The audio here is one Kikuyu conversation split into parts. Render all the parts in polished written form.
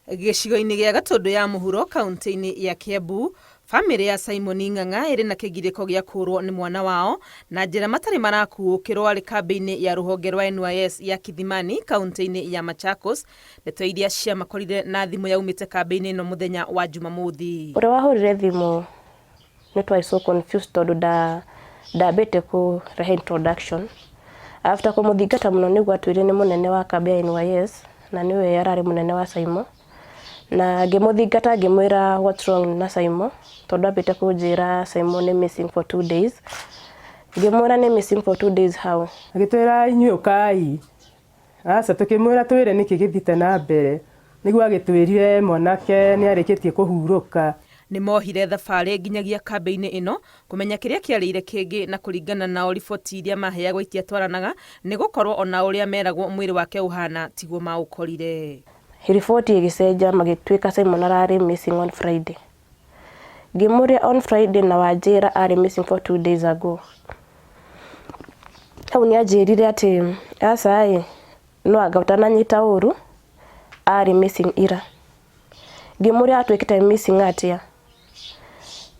Gĩcigo-inĩ gĩa Gatũndũ ya Mũhuro kauntĩ-inĩ ya Kiambu, famĩlĩ ya Simon Ng'ang'a ĩrĩ na kĩgirĩko gĩa kũũrwo nĩ mwana wao na njĩra matarĩ marakuũkĩrwo arĩ kambĩ-inĩ ya rũhonge rwa NYS ya Kithimani kauntĩ-inĩ ya Machakos, ndeto iria ciamakorire na thimũ yaumĩte kambĩ-inĩ ĩno mũthenya wa Jumamothi. Ũrĩa wahũrire thimũ nĩ twarĩ so confused tondũ ndambĩte kũrehe introduction. After kũmũthingata mũno nĩguo atwĩrire nĩ mũnene wa kambĩ ya NYS na nĩwe ararĩ mũnene wa Saimo. Na ngĩmũthingata ngĩmwĩra what's wrong na Saimo tondũ ambĩte kũnjĩra Saimo nĩ missing for 2 days. Ngĩmwĩra nĩ missing for 2 days how? Agĩtwĩra inyuĩ ũkai. Aca tũkĩmwĩra twĩre nĩkĩ gĩthiĩte na mbere. Nĩguo agĩtwĩrire mwanake nĩ arĩkĩtie kũhurũka. Nĩ mohire thabarĩ nginyagia kambĩ-inĩ ĩno kũmenya kĩrĩa kĩarĩire kĩngĩ na kũringana nao riboti iria maheagwo itiatwaranaga nĩ gũkorwo ona ũrĩa meragwo mwĩrĩ wake ũhana tiguo maũkorire. Riboti ĩgĩcenjia magĩtuĩka Simon ararĩ missing on Friday. Ngĩmũria on Friday na wanjĩra arĩ missing for 2 days ago. Hau nĩ anjĩrire atĩ aca ĩ no anga ũtananyita ũru arĩ missing ira. Ngĩmũria atuĩkĩte missing atĩa?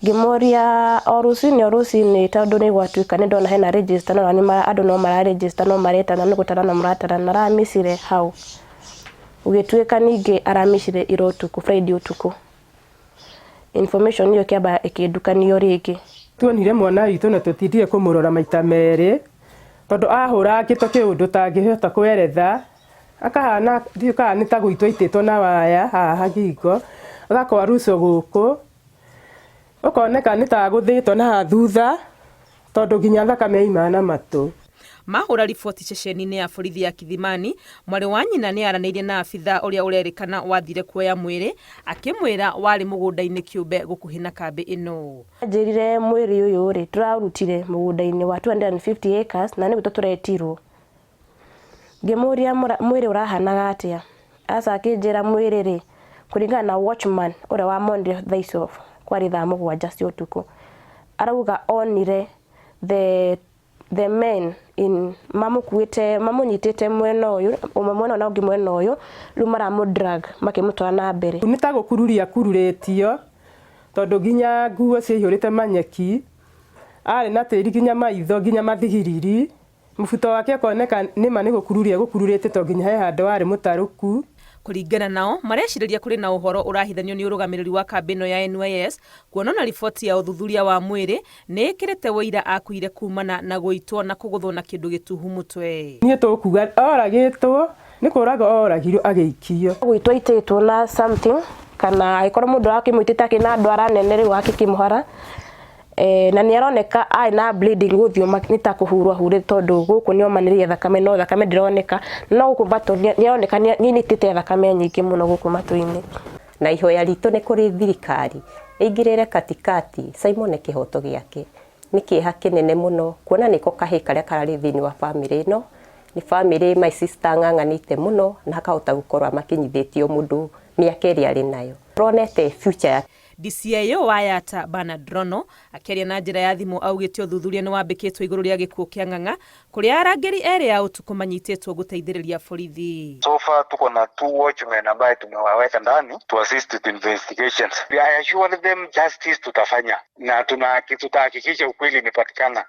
Ngĩmũria o rũcinĩ o rũcinĩ tondũ nĩ gwatuĩka nĩ ndona hena register no andũ no mara register no maretana nĩ gũtarana mũratarana aramissire how? Gũgĩtuĩka ningĩ aramissire ira ũtukũ Friday ũtukũ. Information ĩyo ĩkĩamba ĩkĩndukanio rĩngĩ. Tuonire mwana witũ na tũtindire kũmũrora maita merĩ tondũ ahũrangĩtwo kĩũndũ ũtangĩhota kweretha akahana ndiũĩ kana nĩ ta gũitwo aitĩtwo na waya haha ngingo agakwarũcwo gũkũ ũkoneka nĩ ta agũthĩtwo na haha thutha tondũ nginya thakame yaumaga na matũ. Mahũra riboti ceceni-inĩ ya borithi ya Kithimani, mwarĩ wa nyina nĩ aranĩirie na abitha ũrĩa ũrerĩkana wathire kuoya mwĩrĩ akĩmwĩra warĩ mũgũnda-inĩ kĩũmbe gũkuhĩ na kambĩ ĩno. Anjĩrire mwĩrĩ ũyũ rĩ tũraũrutire mũgũnda-inĩ wa 250 acres na nĩguo tũretirwo. Ngĩmũria mwĩrĩ ũrahanaga atĩa? Aca akĩnjĩra mwĩrĩ rĩ kũringana na watchman ũrĩa wamonire thaa icio kwarĩ thaa 7 cia ũtukũ arauga onire the men in mamũkuĩte mamũnyitĩte mwena ũyũ ũmwe mwena ũyũ na ũngĩ mwena ũyũ rĩu maramũ drag makĩmũtwara na mbere. Nĩ ta gũkururia akururĩtio tondũ nginya nguo ciaihũrĩte manyeki arĩ na tĩri nginya maitho nginya mathigiriri mũbuto wake ũkoneka nĩma nĩ gũkururia gũkururĩte tondũ nginya he handũ warĩ mũtarũku. Kũringana nao marecirĩria kũrĩ na ũhoro ũrahithanio nĩ ũrũgamĩrĩri wa kambĩ ĩno ya NYS kuona ona riboti ya ũthuthuria wa mwĩrĩ nĩ ĩkĩrĩte ũira akuire kumana na gũitwo na kũgũthwo na kĩndũ gĩtuhu mũtwe. Niĩ tũkuga oragĩtwo nĩ kũragwo oragirwo agĩikio. Gũitwo aitĩtwo na something kana angĩkorwo mũndũ akĩmũitĩte akĩrĩ na ndwara nene rĩu akĩkĩmũhara na nĩ aroneka arĩ na bleeding gũthiũ nĩ ta kũhurwo ahurĩtwo tondũ gũkũ nĩ omanĩrĩire thakame no thakame ndĩroneka no gũkũ matũ nĩ aroneka nĩ aitĩte thakame nyingĩ mũno gũkũ matũ-inĩ. Na ihoya ritũ nĩ kũrĩ thirikari ĩingĩrĩre katikati Simon kĩhoto gĩake. Nĩ kĩeha kĩnene mũno kuona nĩko kahĩĩ karĩa kararĩ thĩinĩ wa bamĩrĩ ĩno. Nĩ bamĩrĩ my sister ang'ang'anĩte mũno na akahota gũkorwo amakinyithĩtie o mũndũ mĩaka ĩrĩa arĩ nayo. Tũronete future yake. DCIO wa Yatta Bernard Rono akĩaria na njĩra ya thimũ augĩte ũthuthuria nĩ wambĩkĩtwo igũrũ rĩa gĩkuũ kĩa Ng'ang'a kũrĩa arangĩri erĩ a ũtukũ manyitĩtwo gũteithĩrĩria borithi. So far tuko na two watchmen ambaye tumewaweka ndani to assist with investigations. I assure them justice tutafanya na tutahakikisha ukweli imepatikana.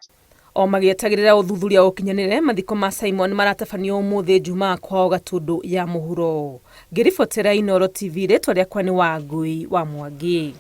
O magĩetagĩrĩra ũthuthuria ũkinyanĩre mathiko ma Simon maratabanio ũmũthĩ Jumaa kwao Gatũndũ ya Mũhuro. Ngĩribotera Inooro TV rĩtwa rĩakwa nĩ Wangui wa Mwangi.